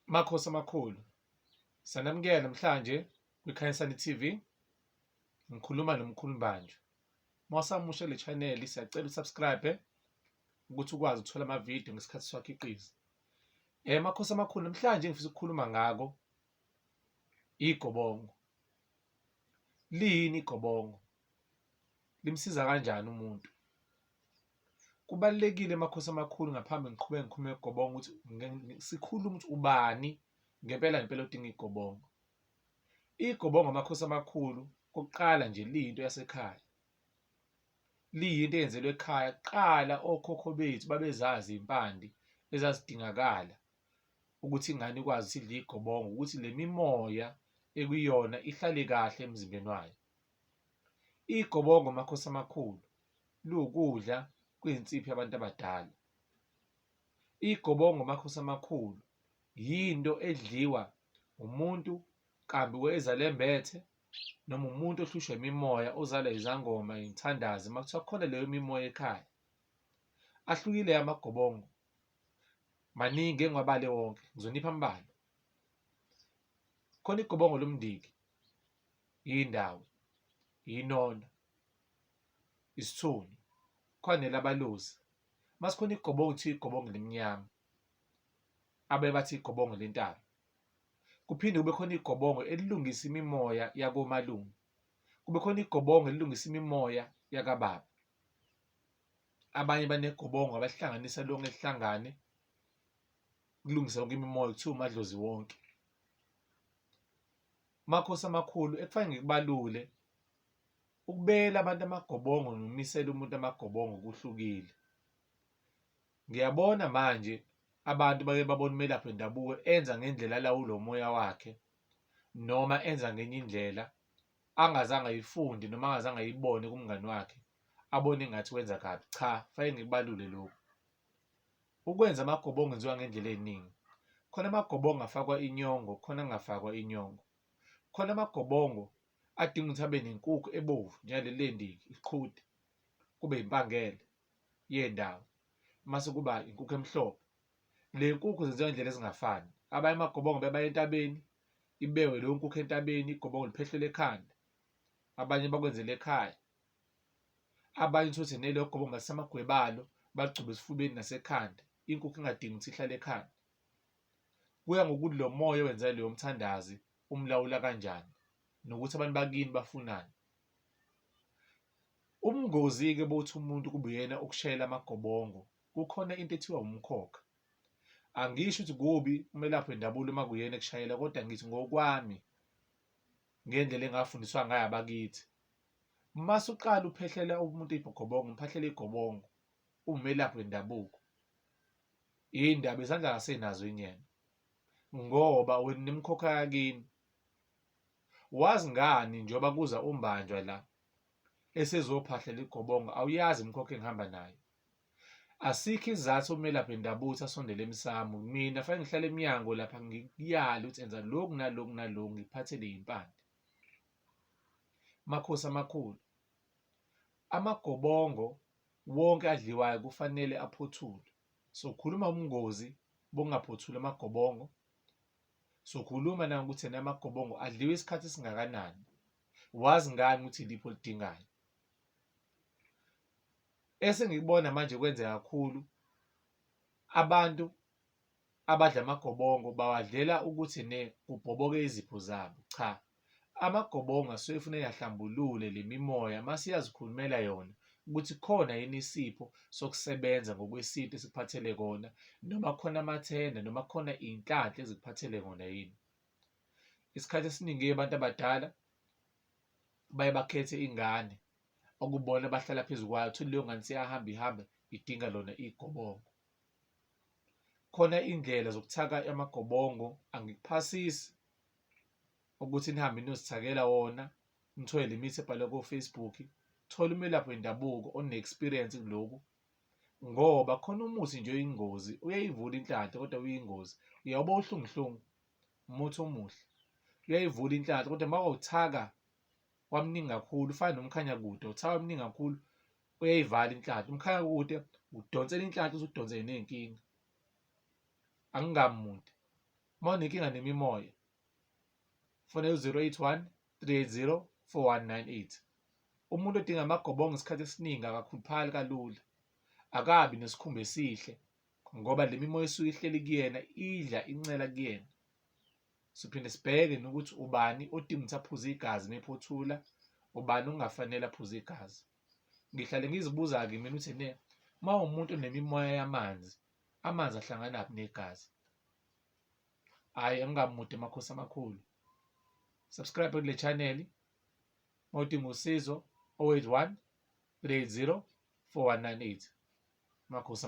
Makhosi amakhulu, sanamukela namhlanje kwiKhanyisani TV. Ngikhuluma noMkhulu Mbanjwa. Uma usamusha le channel siyacela usubscribe ukuthi ukwazi ukuthola amavidiyo ngesikhathi siwakhiqiza. Makhosi amakhulu, namhlanje ngifisa ukukhuluma ngako igobongo. Liyini igobongo? Limsiza kanjani umuntu? Kubalulekile makhosi amakhulu ngaphambi ngiqhubeke ngikhulume ngegobongo ukuthi sikhulume ukuthi ubani ngempela ngempela odinga igobongo. Igobongo makhosi amakhulu kokuqala nje liyinto yasekhaya. Liyinto eyenzelwe ekhaya. Kuqala okhokho bethu babezazi iy'mpande ezazidingakala ukuthi ingane ikwazi ukuthi idle igobongo ukuthi le mimoya ekuyona ihlale kahle emzimbeni wayo. Igobongo makhosi amakhulu liwukudla kwinsipho yabantu abadala. Igobongo makhosi amakhulu yinto edliwa umuntu kambi ezalembethe noma umuntu ohlushwa imimoya ozalwa izangoma yimthandazi uma kuthiwa kukhona leyo mimoya ekhaya. Ahlukile amagobongo maningi engiwabale wonke ngizonipha ambalwa. Khona igobongo lomndiki, yindawo, yinona, isithunywa, khona nelabalozi. Masikhona igobongo kuthiwa igobongo limnyama, abaye bathi igobongo lentaba. Kuphinde kube khona igobongo elilungisa imimoya yakomalume, kube khona igobongo elilungisa imimoya yakababa. Abanye banegobongo abalihlanganisa lonke lihlangane kulungisa yonke imimoya kuthiwa umadlozi wonke. Makhosi amakhulu ekufanele ngikubalule ukubela abantu amagobongo nokumisela umuntu amagobongo kuhlukile. Ngiyabona manje abantu bake babona umelaphi wendabuko enza ngendlela alawula umoya wakhe noma enza ngenye indlela angazange ayifunde noma angazange ayibone kumngani wakhe abone engathi wenza kabi. Cha, fanele ngikubalule lokhu. Ukwenza amagobongo enziwa ngendlela eziningi. Khona amagobongo afakwa inyongo, khona angafakwa inyongo. Khona amagobongo adinga ukuthi abe nenkukhu ebovu njengaleli lendiki, iqhude, kube impangele yendawo, mase kuba inkukhu emhlophe. Le nkukhu zenziwa ngendlela ezingafani. Abanye amagobongo bebaya entabeni, ibekwe leyo nkukhu entabeni, igobongo liphehlelwe ekhanda. Abanye bakwenzela ekhaya. Abanye uthole ukuthi nelo gobongo balisamagwebalo baligcobe esifubeni nasekhanda, inkukhu ingadingi ukuthi ihlale ekhanda. Kuya ngokuthi lo moya owenza leyo mthandazi umlawula kanjani nokuthi abantu bakini bafunani. Ubungozi-ke bokuthi umuntu kube uyena okushayela amagobongo, kukhona into ethiwa umkhokha. Angisho ukuthi kubi umelaphi wendabulo uma kuyena ekushayela kodwa ngithi ngokwami ngendlela engafundiswa ngayo abakithi, Mase uqala uphehlela umuntu igobongo, umphahlele igobongo, uwumelaphi wendabuko. Indaba izandla akasenazo inyama ngoba wena nemikhokha yakini. Wazi ngani njengoba kuza uMbanjwa la esezophahlela igobongo awuyazi imikhokha engihamba nayo. Asikho isizathu umelaphi wendabuko ukuthi asondele emsamo. Mina fanele ngihlale emnyango lapha ngikuyale ukuthi enza lokhu naloku naloku ngikuphathele impande. Makhosi amakhulu, amagobongo wonke adliwayo kufanele aphothulwe. Sokhuluma ubungozi bokungaphothuli amagobongo, sokhuluma nangokuthi ena amagobongo adliwa isikhathi esingakanani, wazi ngani ukuthi iliphi olidingayo. Esengikubona manje kwenzeka kakhulu abantu abadla amagobongo bawadlela ukuthi ne kubhoboke izipho zabo. Cha, amagobongo asuke efuna yahlambulule le mimoya mase iyazikhulumela yona ukuthi khona yini isipho sokusebenza ngokwesintu esikuphathele kona noma khona amathenda noma khona iy'nhlanhla ezikuphathele kona yini. Isikhathi esiningi-ke abantu abadala baye bakhethe ingane okubona abahlala phezu kwayo, uthole leyo ngane isiyahamba ihambe idinga lona igobongo. Khona indlela zokuthaka amagobongo angikuphasisi ukuthi nihambe niyozithakela wona nithole le mithi ebhalwe ko-Facebook. Thola umelaphi wendabuko one-experience kulokhu ngoba khona umuthi nje oyingozi uyayivula inhlanhla kodwa uyingozi uyawuba uhlunguhlungu umuthi omuhle uyayivula inhlanhla kodwa uma wawuthaka wamningi kakhulu ufana nomkhanyakude uthaka wamningi kakhulu uyayivala inhlanhla umkhanyakude udonsela inhlanhla uze udonsele ney'nkinga angingamude. Uma unenkinga nemimoya, fonela u-081 380 4198. Umuntu odinga amagobongo isikhathi esiningi akakhuluphali kalula, akabi nesikhumba esihle ngoba le mimoya isuke ihleli kuyena idla incela kuyena. Siphinde sibheke nokuthi ubani odinga ukuthi aphuze igazi mephothula, ubani okungafanele aphuze igazi. Ngihlale ngizibuza-ke mina ukuthi ene uma umuntu onemimoya yamanzi, amanzi ahlanganaphi negazi? Hhayi angingamude makhosi amakhulu. Subscribe kule channel uma udinga usizo 081 380 4198. Makhosi.